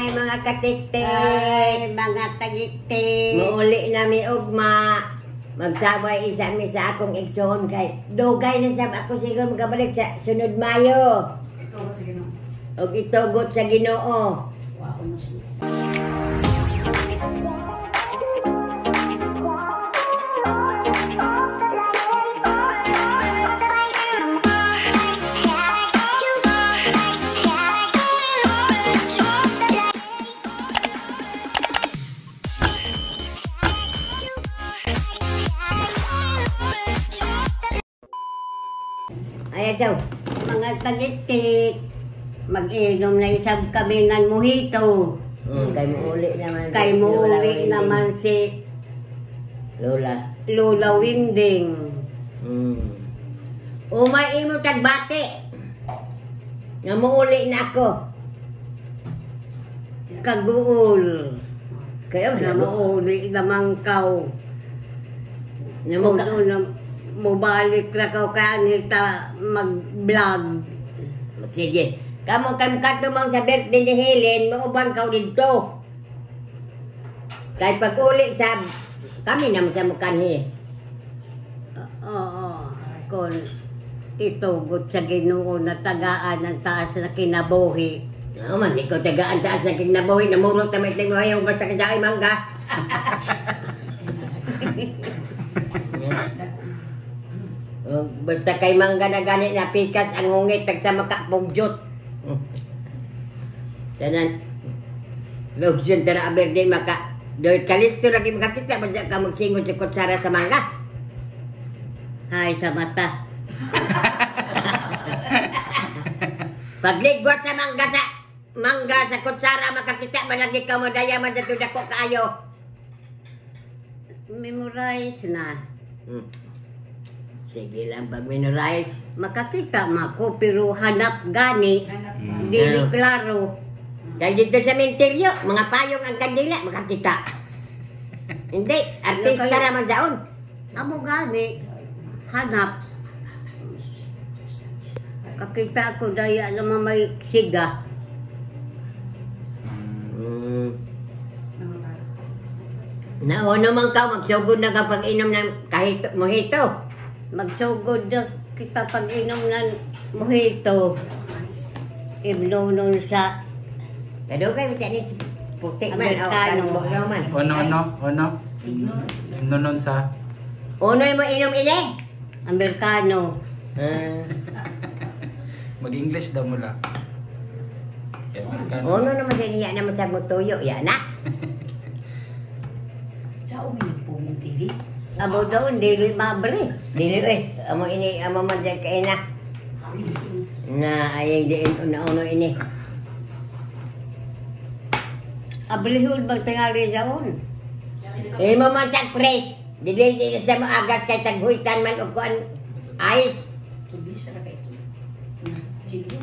Hi mga katiktik. Ay, mga tagiktik. Muuli na mi ugma. Magsabay isa mi sa akong igsoon kay dugay na sab ako siguro makabalik sa sunod Mayo. Itugot sa Ginoo. Og itugot sa Ginoo. Wow, na siya. Ay daw. Mga tagiktik. Mag-inom na isab kami ng mojito. Kay muuli naman. Kay si Lola muuli Winding. naman si Lola. Lola Winding. Umay imo tagbati. Nga muuli na ako. Kaguol. Kayo Na na mo. muuli naman kaw. Na mo ka. Kung na mubalik ra kaw kanita mag-vlog. Sige. Kamo kam katumang sa birthday ni Helen, mauban ka dito. Kay pag uli sa kami naman sa mukanhi. Oo. Kung itugot sa Ginoo na tagaan ang taas na kinabuhi. Oo man, ikaw tagaan taas na kinabuhi, namurot na may tingwahay, basta ka dyan, mangga. Basta kay mangga na gani na pikas ang hungit tag sa makapugyot. Tanan. Lugsyon tara aberde maka. Doy kalisto lagi makakita basta ka magsingon sa kutsara sa mangga. Hay sa mata. Pagligwat sa mangga sa kutsara makakita man lagi ka madaya man sa dako kaayo. Memorize na. Sige lang pag memorize. Makakita ma ko pero hanap gani. Hanap pa. Dili Ano? klaro. Dahil dito sa menteryo, mga payong ang kandila, makakita. Hindi, artista raman jaon. Amo gani hanap. Kakita ko daya naman may siga. Nauna man ka, magsugod na ka pag-inom ng kahit mojito. Magsugod na kita pag-inom ng mojito. Imnonon sa Kadugay mo siya ni puti man, o Amerikano. kanang man. Ono, ono, ono. Imnonon sa... Unoy mo inom ini. Amerikano. Mag-English daw mula. Kaya Amerikano. Uno naman siya niya naman sa mutuyo, yan na. Sa uminom po mong dili. Amo doon, dili mabre. Dili eh, amo ini, amo man dyan kaina. Na ayeng diin una uno ini. Ablihol bang tingali jaon? Imo man tag press. Dili di sa maagas kay taghuitan man og kuan ice. Tudi sa ka ito. Sige.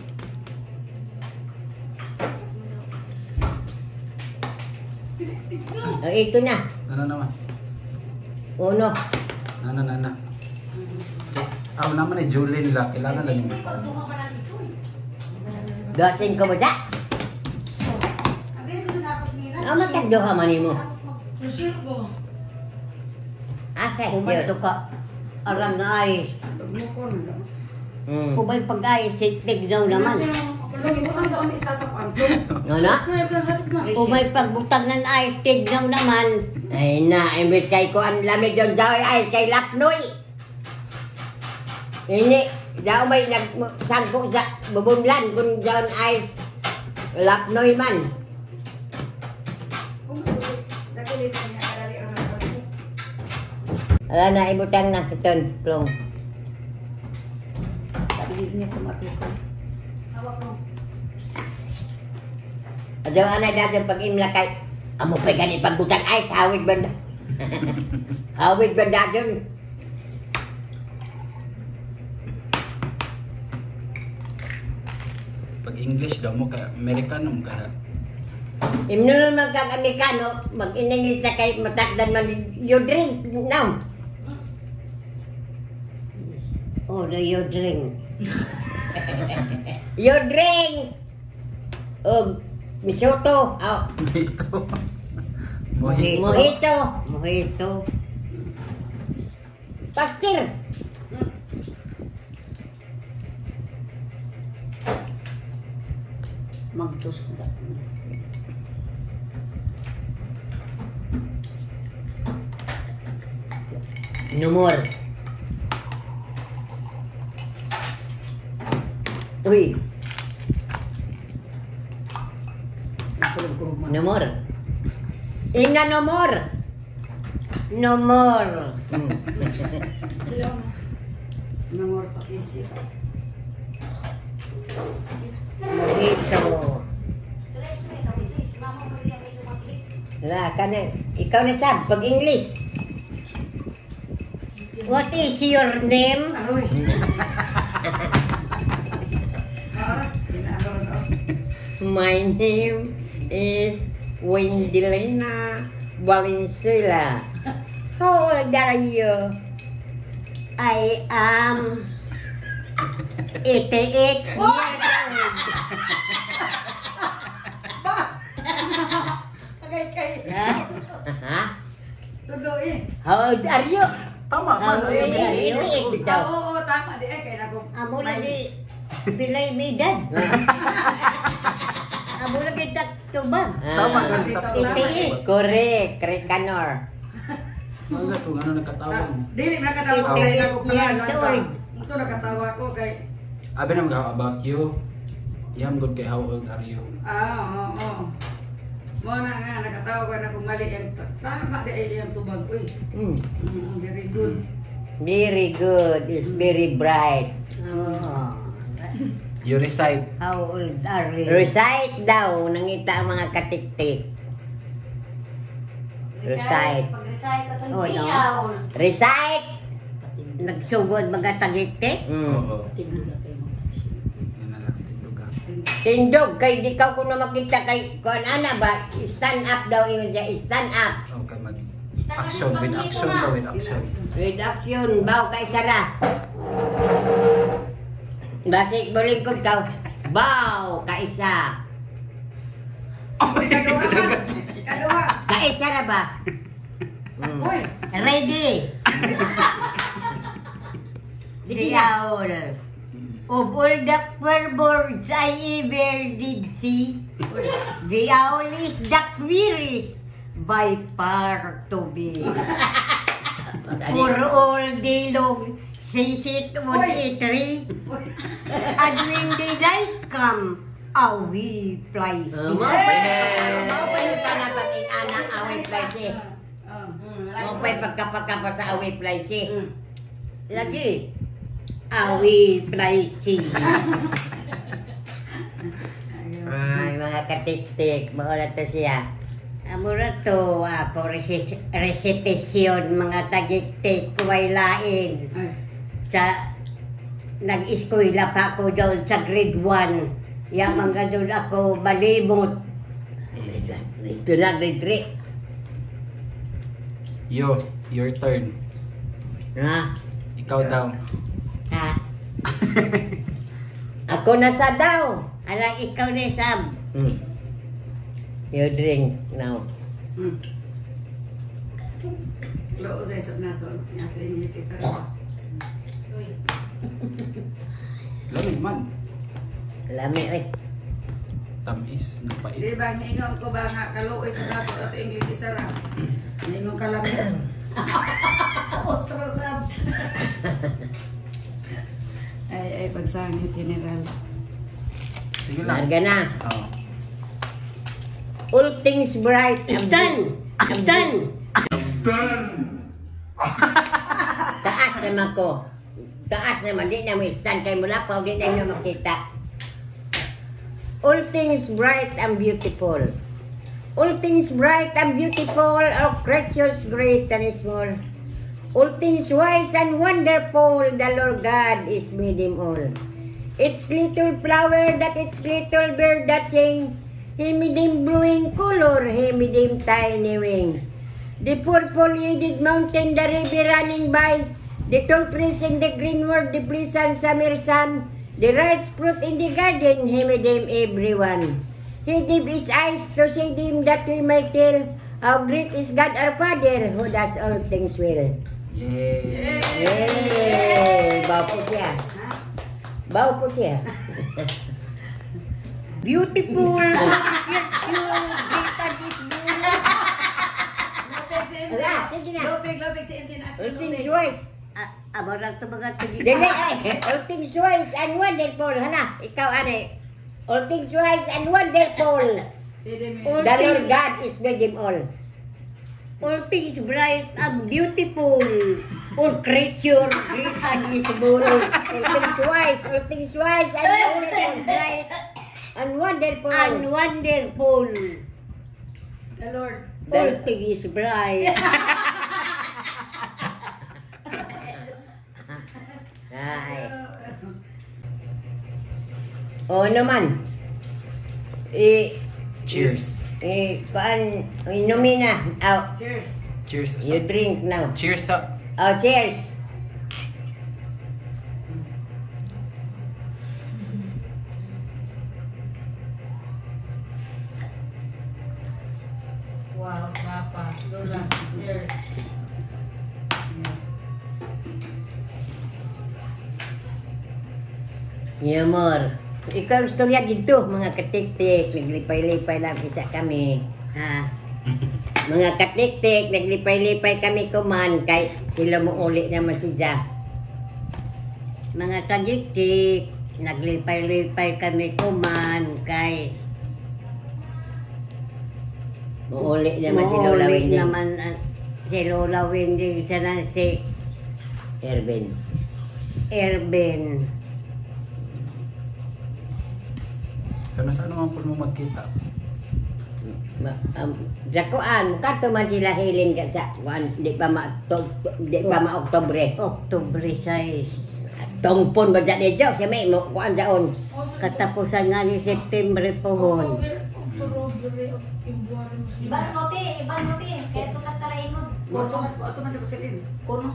O ito na. Ano naman? Uno. Ano na na. Ah, naman eh, Julin la. Kailangan lang yung... Dosin ko mo sa? Ano matagduha man nimo? Asa Umay to ka. Aram na ay. Umay pag-ay, sitig daw naman. Ano? Umay pagbutang ng ay, tignaw naman. Ay na, imbes kay kuan lamig yon jaw ay kay lapnoy. Ini, jaw may nagsangko sa bubunlan kung jaw ay lapnoy man. Ala na ibutang na iton plong. Adyo ana dayon pag imla kay amo pa gani pagbutang ay hawig banda. Hawig banda dayon. Pag English daw mo kaya Amerikano mo kaya. Imnunon man kag Amerikano, mag-English na kay matakdan man you drink now. Oh, do you drink? You drink. Og Misoto. Oh, Mojito. Mojito. Mojito. Mojito. Pastir. Magtos ko da. No more. Uy, Kulog-kulog man. No more. Ina no more. No more. No more pakisi. Mojito. Wala ka na. Ikaw na sab, pag English. What is your name? Aroy. Ah, ginaagawa sa My name is Wendelina Valenzuela. How old are you? I am 88 years old. Tagay kay. Ha? Tulo eh. How old are you? Tama man. How Ay, old are you? 88 Ah, bitaw. oo, tama di ay kay nako. Amo na di pilay may edad. Amo na di tubag. Tama Ah. gan sa 88. Correct, Recanor. Mga to ano nagkatawa mo. Dili man nakatawa kay nako Years old. Ito nakatawa ko kay Abi na mag about you. Yam good kay how old are you? Ah, oo, oo. Mo na nga nakatawa ko na kung mali ang tama di ay iyang tubag uy. Very good. Very good. It's very bright. Oo. You recite. How old are you? Recite daw, nangita ang mga katiktik. Recite. Pag-recite atong Oh, no. tiyaw. Recite! Nagsugod mga tagiktik? Oo. Tingnan na tayo mga Yan na lang tindog ah. Tindog, kay di ka kuno makita kay kuan ana ba, stand up daw ingon siya, stand up. Okay, mag Stand up action with yung action pag-dito daw na. with action. With action, bow kay Sara. Basik bolingkod ka, bow kaisa. Kaduha man. Kaduha. Kaisa ra ba? Uy, Ready? Sige The na. owl. Of all the birds I ever did see, the owl is the queerest by far to be. For all day long, she sit on a tree, and when the night come, away flies Oh, she. mao pa yung panapat in anang away fly si. Oh. Mao pa yung pagkapakapa sa away fly si. Lagi. Away flies she. Ay, mga katiktik, mao na to siya. Amo ra to, ako recitation mga tagiktik, way lain. Ay. Sa nag-eskwela pa ako doon sa grade 1. Ya mga doon ako malimot. Ito na, grade 3. Yo, your turn. Ha? Ikaw daw. Ha? Ako na sa daw. Ala, ikaw ni Sam. You drink now. Loo sa isap nato. Ato English isa. Uy. Lamig man. Lami, oy. Tamis, napait. Di ba niingon ko ba nga kaluoy sa nato ato English isa ra. Niingon ka lang. Otro sab. Ay ay pagsangit general. Sige lang. Larga na. Oo. All things bright and Done! Done! Taas naman ko. Taas naman. Di na mo stand kay mula pa. Di na nyo makita. All things bright and beautiful. All things bright and beautiful are creatures great and small. All things wise and wonderful, the Lord God is made them all. Each little flower that each little bird that sing, He made them blue in color, He made them tiny wings. The purple-headed mountain, the river running by, the tall trees in the green world, the pleasant summer sun, the ripe fruit in the garden, He made them everyone. He gave his eyes to see them that he might tell how great is God our Father who does all things well. Yay! Yay! Baw po siya. Baw po siya. Beautiful. Ala, sige na. Lobig, lobig si Ensin All Axel. things Lobig. wise. Amo lang ito mga tagi. Dili ay. All things wise and wonderful. Hala, ikaw ane. All things wise and wonderful. Pwede mo. All The Lord things- God is with them all. All things bright and beautiful. All creature great and small. All things wise and All things bright and wonderful. and wonderful. The Lord. All things bright. Ay. Oo naman. Eh, Cheers. eh, kuan, inumin na. Oh, Cheers. Cheers. you Sa. drink now. Cheers sa. Oh, cheers. Wow, Papa. Lola. Cheers. Yamor. Ikaw istorya dito, mga katiktik. Naglipay-lipay lang isa kami. Ha? Mga katiktik, naglipay-lipay kami kuman kay sila mo uli naman si Ja. Mga tagiktik, naglipay-lipay kami kuman kay Muuli naman si Lola Muuli Wendy. naman si Lola Wendy, isa na si Ervin. Ervin. Pero sa ano man po mo magkita? Sa kuan, kato man sila hilin ka sa kuan, di pa ma-Oktobre. Oktubre 6. Tungpon ba dyan dito? Siya may mo kuan jaon. Katapusan nga ni September pohon. Ibang note, ibang note. Kaya tukas talaingon. Kuno. Ato man sa kusilin. Kuno.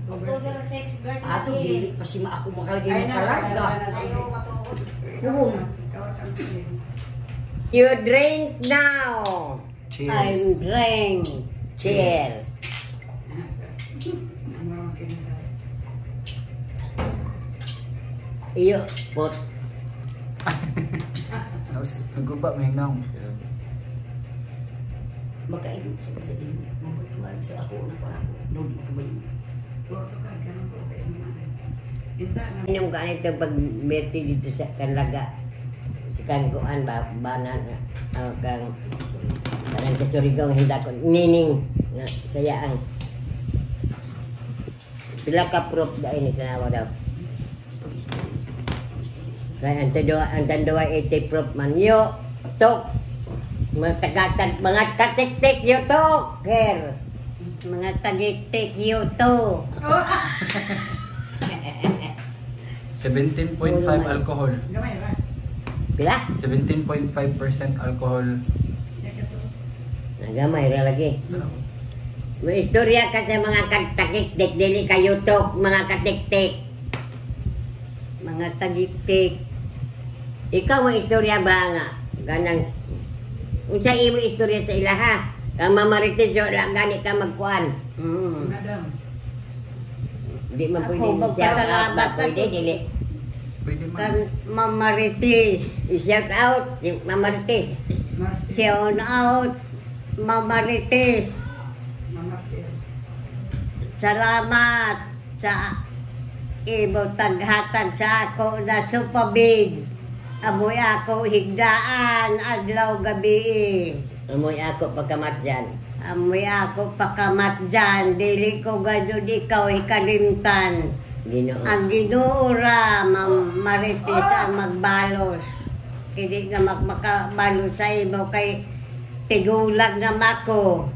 October 6, birthday. Ato dili pa si ma ako makalagay Ay ng na. kalaga. Sayo matuod. Puhon. You drink now. Cheers. I'm drink. Cheers. Ano ang kinasa? Iyo, pot. Nos, naguba may naong. Magkaibig sa sa inyo. Mabutuan sa ako na para ako. No, di ko ba yun? Sukan ka ng puti. Inta na. Inom ka nito pag birthday dito sa Kanlaga. Sa kan kuan ba banan kang kanang sa Surigao hinda ko nining nga sayaan. Pila ka proof dai ni kanawa daw. Kaya ang tanduwa, ang tanduwa 80 proof man yo tok mga tagatag mga katiktik yo tok her. Mga tagiktik yuto. 17.5 alcohol. Gamay ra. Pila? 17.5% alcohol. Nagamay ra lagi. May istorya ka sa mga kataktik dili kayo tok mga katiktik. Mga tagiktik. Ikaw may istorya ba nga ganang unsa imo istorya sa ilaha? Kang mamarites yo la gani ka magkuan. Si Madam. Di man Ako, pwede shout out ba magpasalamat pwede ako. dili. Pwede man. Kan mamaritis. I-shout out si Mamarites. Marcel. Shout out mamaritis. Ma'am Marcel. Salamat sa imo taghatag sa ako na supabig. Amoy ako higdaan adlaw gabi. Amoy ako pagkamatyan. Amoy ako pakamatdan, dili ko gayud ikaw ikalimtan. Ginoo. Ang Ginoo ra Ma'am Marites ang magbalos. Hindi na makabalos sa imo kay tigulag na mako.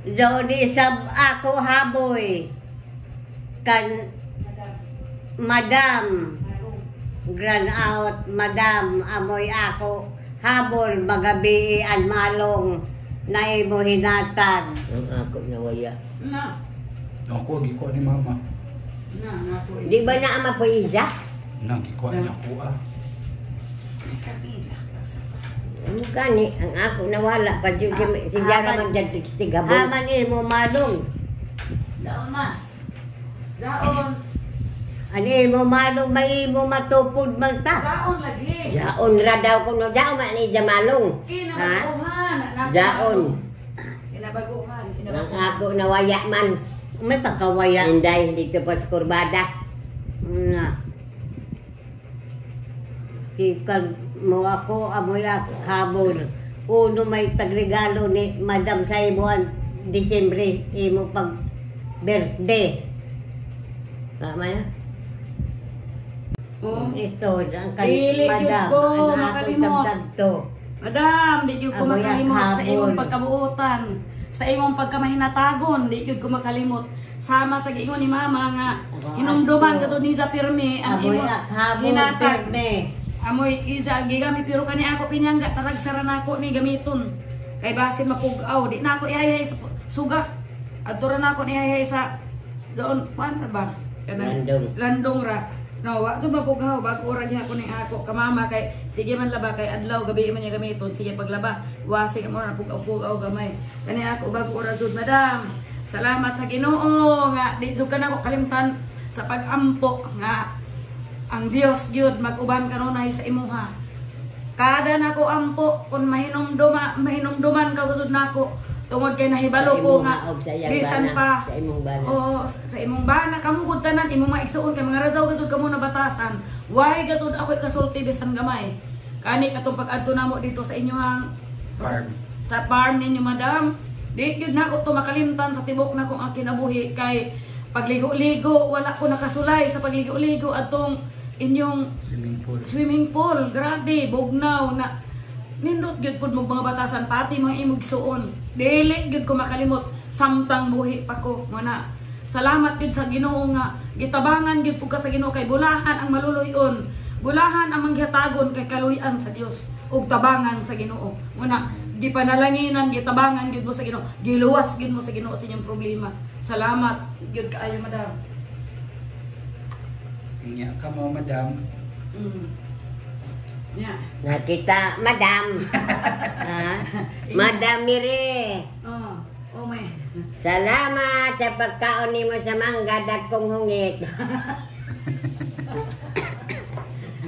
Doon isab ako haboy. Kan Madam Grand out Madam amoy ako habol magabi an malong na imo hinatag. Ang ako nawaya. Na. Ako, gikuha ni mama. Na, na po. Di ba na ama po isa? Na, gikuha niya ako ah. Carmela. Ano gani ang ako nawala pa jud si Jara man dyan tigabon. Haman imo malong. Daon ma. Daon. Ani imo malong may imo matupod man ta. Daon lagi. Jaon ra daw kuno jaon man ni Jamalong. Kinabaguhan. Jaon. Kinabaguhan. Ang ako nawaya man. May pagkawaya. Inday dito pa sa kurbada. Nga. Sikan mo ako amoy habol. Uno may tagregalo ni Madam sa imo ang Disyembre imo pag birthday. Tama na. Oh. Ito ang kay Dili gyud Madam. ko Ang ako makalimot. tagtagto. Madam, di gyud ko Amoy makalimot sa habol. imong pagkabuotan, sa imong pagkamahinatagon, di gyud ko makalimot. Sama sa giingon ni mama nga hinumduman ka ni sa pirmi ang Amoy imong habol hinatag. pirmi. Amoy isa gigamit pero kani ako pinyangga tarag sara nako ni gamiton. Kay basin mapugaw, di na ako ihayhay sa suga. Adto ra nako ni ihayhay sa doon kuan ra ba? Kanang- Landong. Landong ra. No, wa jud mapugaw bago ra niya ako ni ako kamama kay sige man laba kay adlaw gabi man niya gamiton sige paglaba wasi mo na pugaw-pugaw gamay. Kani ako bago ra jud madam. Salamat sa Ginoo nga di jud ka nako kalimtan sa pag-ampo nga ang Dios gyud mag-uban kanunay sa imuha. Kada nako ampo kun mahinumduman ka gud nako tungod kay nahibalo Sa ko imong nga og sa iyang bisan bana, pa sa imong bana. Oo, sa imong bana kamo gud tanan imong maigsuon kay mga razaw gasud kamo na batasan. Why gasud ako kasulti bisan gamay. Kani katong pag-adto namo dito sa inyohang Farm. Sa farm ninyo madam. Di gyud nako to makalimtan sa tibok na kong ang kinabuhi kay pagligo-ligo wala ko nakasulay sa pagligo-ligo atong inyong Swimming pool. swimming pool. Grabe, bugnaw na nindot gyud pud mo mga batasan pati mga imog suon. Dili gyud ko makalimot samtang buhi pa ko mo na. Salamat gyud sa Ginoo nga gitabangan gyud pud ka sa Ginoo kay bulahan ang maluluyon. Bulahan ang manggihatagon kay kaluy-an sa Dios ug tabangan sa Ginoo. Mo na gipanalanginan gitabangan gyud mo sa Ginoo. Giluwas gyud mo sa Ginoo sa inyong problema. Salamat gyud kaayo madam. Inya ka mo, madam. Yeah. Nakita, madam. Ha? Madam Mire. Oh, oh my. Salamat sa pagkaon nimo sa mangga dagkong hungit.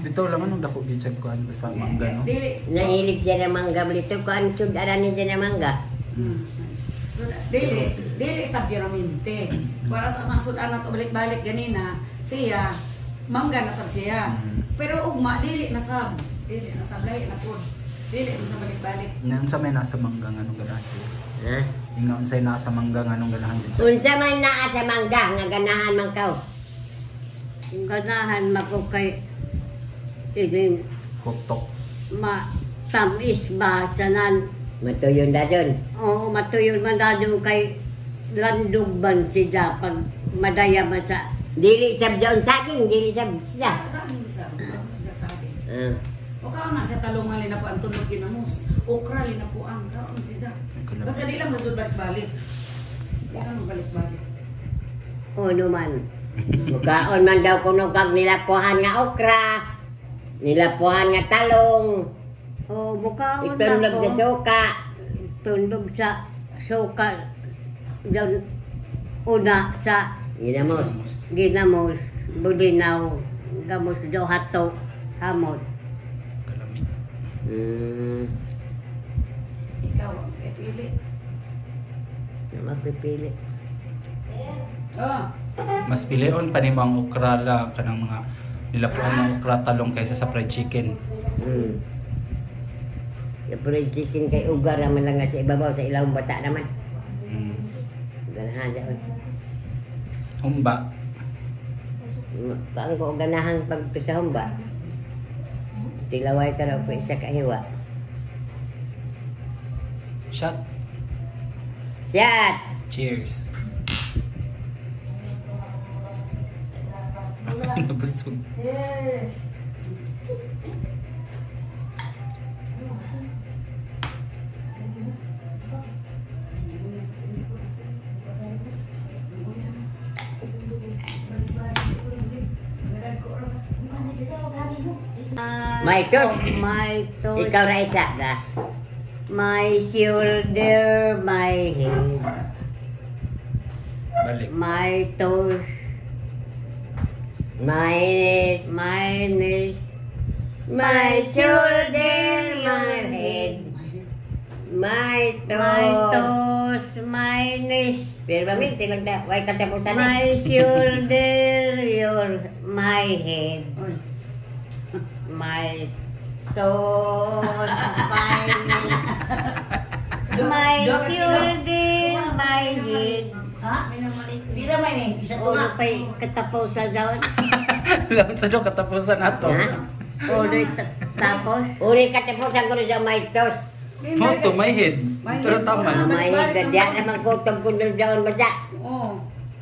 Dito lang anong dako gid siya kuan sa mangga no. Dili. Nahilig siya ng mangga dito ko ang sud arani siya ng mangga. So, dili, dili sa piramente. Para sa mga sudan na to balik-balik ganina, siya mangga na sab siya. Pero ugma dili na sab. Dili na sab lahi na pud. Dili na sa balik-balik. Ingon sa may nasa mangga nganong ganahan siya. Ha? Ingon sa nasa mangga nganong ganahan siya. Unsa man naa sa mangga nga ganahan man kaw? Ganahan mako kay ining Kotok. matamis ba tanan. Matuyon dayon. Oo, matuyon man dayon kay landog man siya pag madaya man sa Dili sab jaon saging, dili sab siya. Sa amin sa sa akin. Ah. O kaon na siya talungan linapuan tunog ginamos. Okra linapuan kaon siya. Basta di lang gud balik-balik. Di lang balik-balik. ono man. Mukaon man daw kuno kag nilapuhan nga okra. Nilapuhan nga talong. Oo, mukaon Itulog ako. sa suka. Tundog sa suka. Doon, una sa Ginamos. ginamos, bulinaw, gamos do hato, hamot. Kalami. Ikaw ang kay pili. Mapipili. Oh. Mas pilion pa nimo ang okra la kanang mga nilapuan ng okra talong kaysa sa fried chicken. Yung fried chicken kay ugar naman lang na sa ibabaw sa ilawang basa naman. Ganahan siya. Humba. Paano ko ganahan pag sa humba? Tilaway ka raw po isa kahiwa. Shot. Shot! Cheers. Nabusog. Cheers! My toes. My toes. Ikaw ra isa ga. My shoulder, my head. Balik. My toes, My knees, my knees, my shoulder, my head, my toes. My toes, my knees, Pero maminti lang na, way katapusan eh. my shoulder, your, my head, Oy. My toes, my knees, my shoulder, my head. Ha? Di lang man eh. Isa to Uno nga. pa'y katapusan daw. Laot sa daw katapusan ato. Ha? Uno'y tapos. Uri katapusan ko sa my toes. Mo to my head. My Pero head. tama. Ah, my head, diya naman kutob ko doon basta. Oh.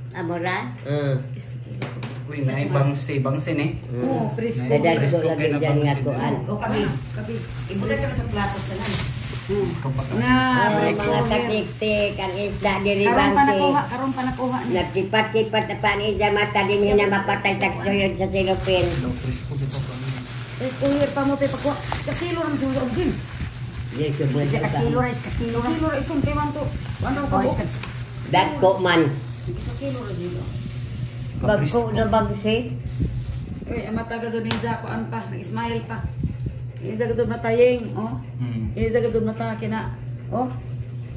Amora? Uy, naay bangsi, bangsi ni. Oh, presko. Dadag ko Presko lagi kay na dyan nga bangsi. kuan. O kabi. Kabi. Ibutan ka sa plato sa nan. Presko pa ka. Na, Oh, presko. mga katiktik, ang isda diri Karon pa bangsi. nakuha, karon pa nakuha ni. Nagtipat-tipat na pa ni Iza mata din na mapatay tagsuyod sa silupin. Daw presko dito pa. Presko here pa mo pe pakuha. Ka kilo ra siguro og gin. Yes, sobrang Isa ka kilo ra, isa ka kilo ra. Kilo ra itong kay man to. Ano ka O, ko? isa ka Dagko man. Isa kilo ra dito. Bagko na bagsi. Uy, ang mata gazod ni Iza kuan pa, nag-smile pa. Iza gazod matayeng, oh. Iza gazod mata kina. Oh.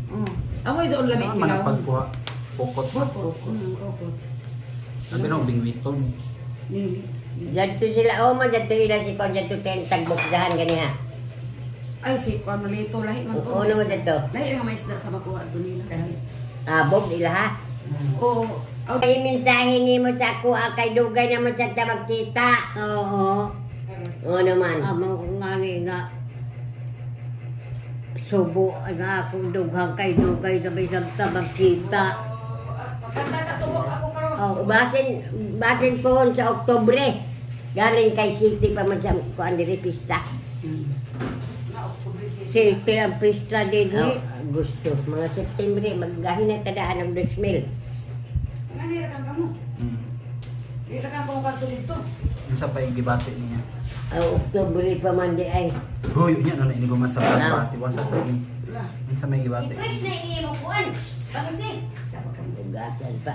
Oh. Amoy sa lami Saan man kinaw. ang pagkuha? Pukot ba? Pukot. Sabi na, bingwiton. Nili. Jadto sila, oh man, jadto ila si Kon, jadto ten tagbukgahan ganiha. Ay, si kuan malito lahi man to. Oo naman dito. Lahi nga may isda sa makuha ato nila. Abog ila ha. Oo. Oh, Ay mensahe nimo sa ako ah, kay dugay naman sa ta magkita. Oo. Oo naman. Amo nga ni nga subo nga akong dughang kay dugay na may samta magkita. Pagkanta sa subok ako karon. Oh, Basin basin pohon sa Oktubre. Galing kay City pa man sa kuan diri pista. City ang pista din Oh, eh. Agosto, mga September maggahin na tadaan og 2000. Nga nira kang kamo. Nira kang kamo kadto dito. Unsa pa yung gibati niya? Oh, Oktubre pa man di ay. Huy, unya na nainiguman sa bati. Wasa sa ni. Wala. Unsa may gibati? I-press na ini mo kuan. Bangsi. Sa ka. Ugasan pa.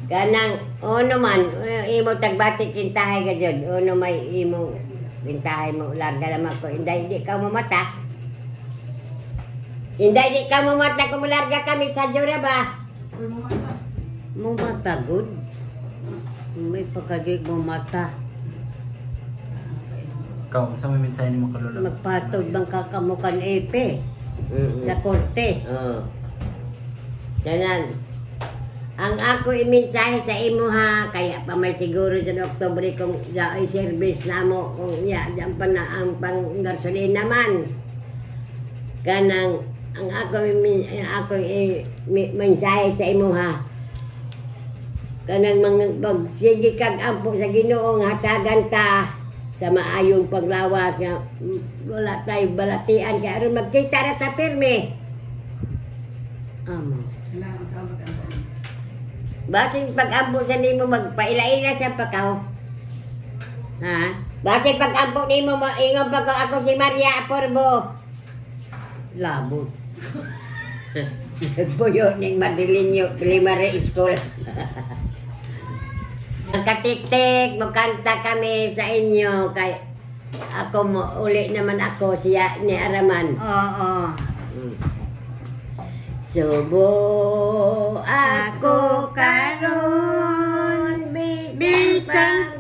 Kanang ono man eh, imo tagbati kintahay ka jud. Ono may imo kintahay mo larga naman ko. Inday di ka mamata. Inday di ka mamata kung larga kami sa Jura ba? Uy, mama. Mumatagod. May pagkadi mumata. Ikaw, unsa may mensahe nimo kay Lola? Magpatod bang kakamukan epe sa korte. Oo. Tanan. Ang ako imensahe sa imo ha, kaya pa may siguro dyan Oktubre kung ay service na mo, kung ya, dyan pa na ang pang gasolina man. Kanang, ang ako, ang ako mensahe sa imo ha, kanang mga pagsige kag ampo sa Ginoo nga hatagan ta sa maayong paglawas nga wala tayo balatian kay aron magkita ra ta pirmi. Amo. Salamat sa mag-ampo. Basin pag-ampo sa nimo magpaila-ila sa pagkaw. Ha? Basin pag-ampo nimo moingon pa ko ako si Maria Aporbo. Labot. Nagbuyo ning Madelinyo Primary School. Katiktik, mukanta kami sa inyo kay ako mo uli naman ako siya ni Araman. Oo. Subo ako karon Bisan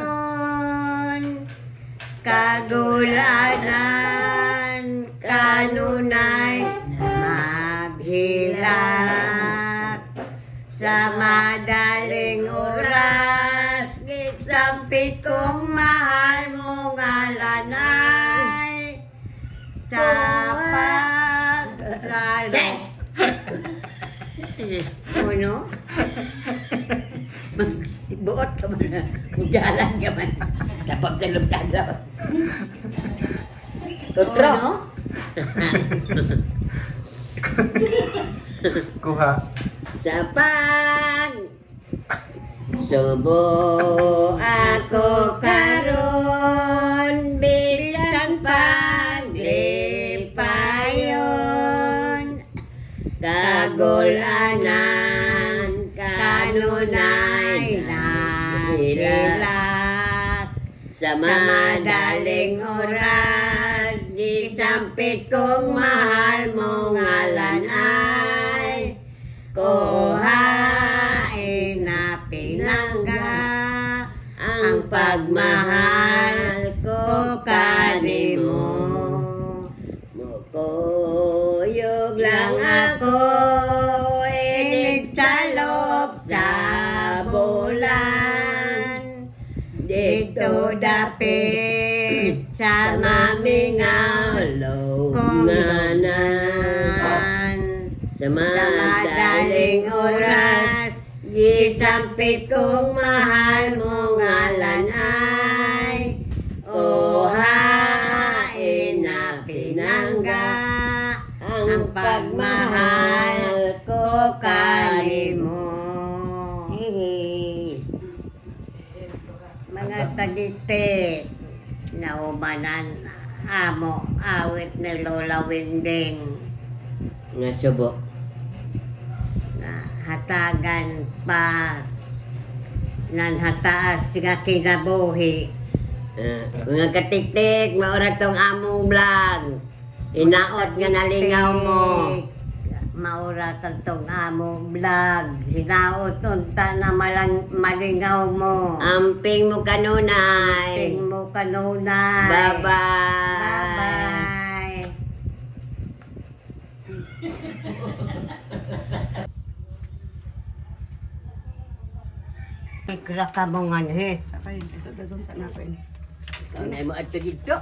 paglipayon, kagulanan, kanunay, maghilak. Sa madaling oras, gisampit kong mahal mo ngalanay. Sa pagsalo. Ano? Buot ka man. Jalan ka man. Sa pagsalub-salub. Kutro. Ano? Kuha. Sa pag Subo ako karon bisan paglipayon, kagulanan kanunay nahilak. Sa madaling oras gisampit kong mahal mo ngalan ay kuhain na pinangga ang pagmahal ko kanimo. Mukuyog lang ako inig salop sa bulan, dito dapit sa mamingaw nganan. Sa madaling oras gisampit kong mahal mo ngalan ay kuhain na pinangga ang pagmahal ko kanimo. Mga tagite, naumanan amo awit ni Lola Winding. Nga subo. Na hatagan pa nan hataas nga kinabuhi. Mga katiktik, maura tong among vlog. Inaot nga nalingaw mo. Maura tong among vlog. Hinaot unta na malingaw mo. Amping mo kanunay. Amping mo kanunay. Bye-bye. Bye-bye. Ikra ka mo nga he. Sakay, isod-dazon sa nako ini. Unay mo adto dito.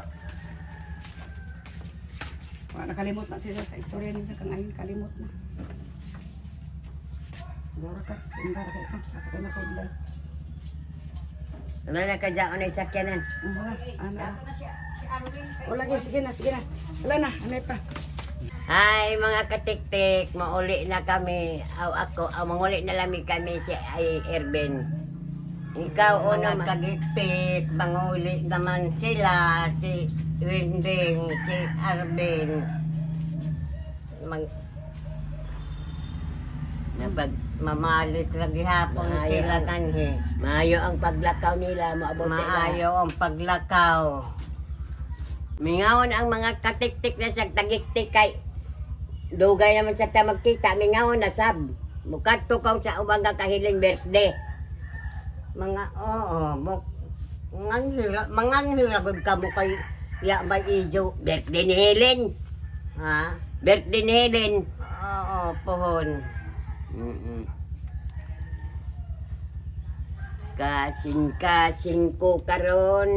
Wa nakalimot na sila sa istorya niya sa kangayon, kalimot na. Gora ka, sundar ka ito. Asa kayo masudlay. Wala na ka dyan, unay sakyanan. Wala, ana. Wala, sige na, sige na. Wala na, anay pa. Hi mga katiktik, mauli na kami. Aw ako, aw manguli na lami kami si ay Erben. Ikaw una Mga kagitik, manguli naman sila, si Winding, si Arvin. Mamalit lagi hapon Maayo sila ang- kanhi. Maayo ang paglakaw nila, maabot sila. Maayo ang paglakaw. Mingawon ang mga katiktik na sa tagiktik kay dugay naman sa ta magkita, mingawon na sab. Mukadto ka sa umaga kahiling birthday. Mga oo, manganhila gud kamo kay ya may ijo. Birthday ni Helen. Ha? Birthday ni Helen. Oo, pohon. Kasing-kasing ko karon.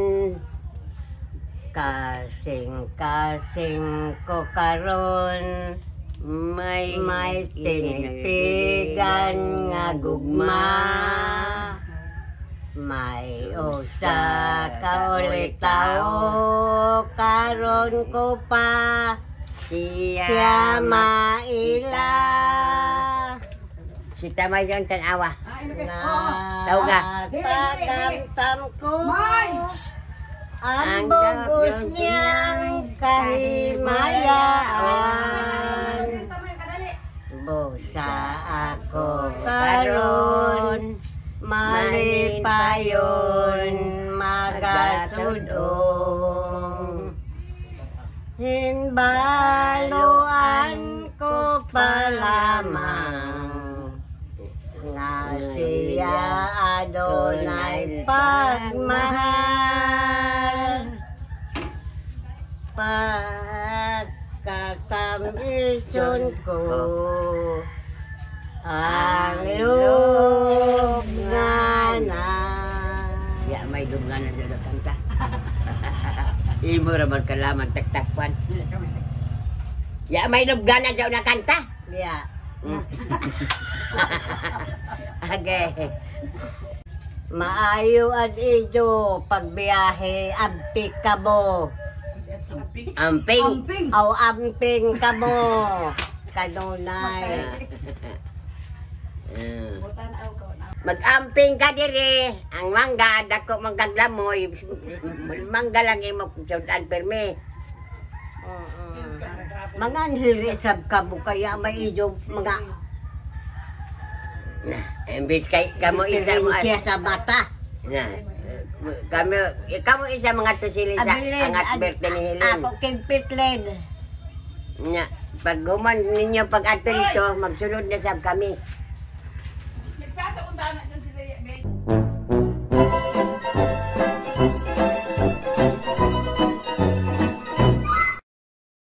Kasing-kasing ko karon. May May tinitigan nga gugma. May usa ka ulitaw karon ko pa Siya, siya maila. Si Tamay yung tanawa. Na Tawag ka. Tagamtam ko Ang ang bugos niyang kahimayaan. Busa ako karon, malipayon magasudong. Hinbaluan ko pa lamang nga siya adunay pagmahal. Pagkatamison ko ang lugngana. Ya, may lugngana dyan kanta. Imo ra man kalaman taktakpan. Ya, may lugngana dyan na kanta. Ya. Okay. Maayo at ijo pagbiyahe ampik ka mo. Amping. Amping. Aw amping ka mo. Kanunay. Mag-amping ka dire, ang mangga dako manggaglamoy, mangga lang imo sudan permi. Mga anhiri sab kamo kaya maiyo mga Na, imbis kay kamo isa mo diferensya sa mata. Na, kami kamo isa mga tusilin sa Abilin, angat birthday ni Helen. Ako kay Pitlen. Nya, pag human ninyo pag ato nito, magsunod na sab kami. Nagsato kung tanan sila.